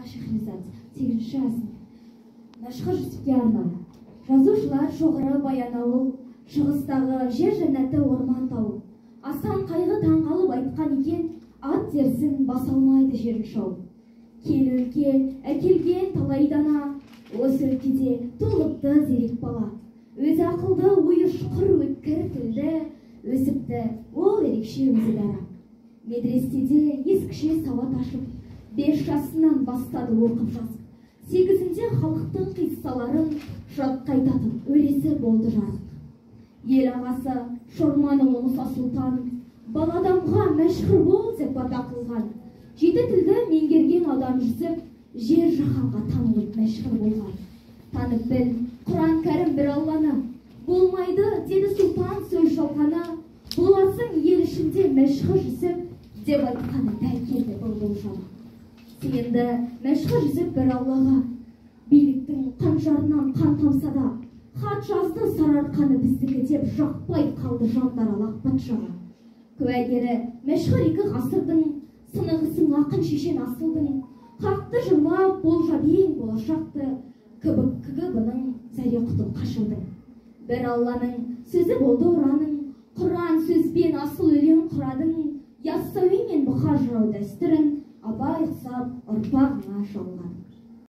Шехрезад, 8-ші әзім. Мәшһүр Жүсіпке арнау. Жазушылар жоғары Баянауыл, шығыстағы жер жәннаты орман тауы. Асан қайғы таңғалып айтқан екен, ат терісін баса алмайды жерін шауып. Киелі өлке әкелген талай дана, осы өлкеде толыпты зерек бала. Өзі ақылды, ойы ұшқыр, өткір тілді, өсіпті ол ерекше өзі дара. Медреседе ескіше сауат ашып, 5 жасынан бастады оқып жазып. 8-інде халықтың қиссаларын жатқа айтатын өресі болды жарық. Ел ағасы Шорманұлы Мұса Сұлтан баладамға мәшһүр бол деп бата қылған. 7 тілді меңгерген адам Жүсіп жер жаһанға танылып мәшһүр болған. Танып біл, Құран кәрім бір Алланы, болмайды деді сұлтан сөз жалғаны, боласың ел ішінде мәшһүр Жүсіп деп айтқаны дәл келді бұл болжамы. Сенді Мәшһүр Жүсіп бір Аллаға, биліктің қанжарынан қан тамса да, хат жазды Сарыарқаны біздікі деп жақпай қалды жандарал патшаға. Куәгері мәшһүр 2 ғасырдың, сынығысың ақын шешен асылдың, хақты жырлап болжап ең болашақты, КГБ-ның зәре құтын қашырдың. Бір Алланың сөзі болды ұраның, Құран сөзбен асыл өлең құрадың, Яссауи мен Бұхар жырау дәстүрін Абай ұқсап ұрпағыңа жолладың.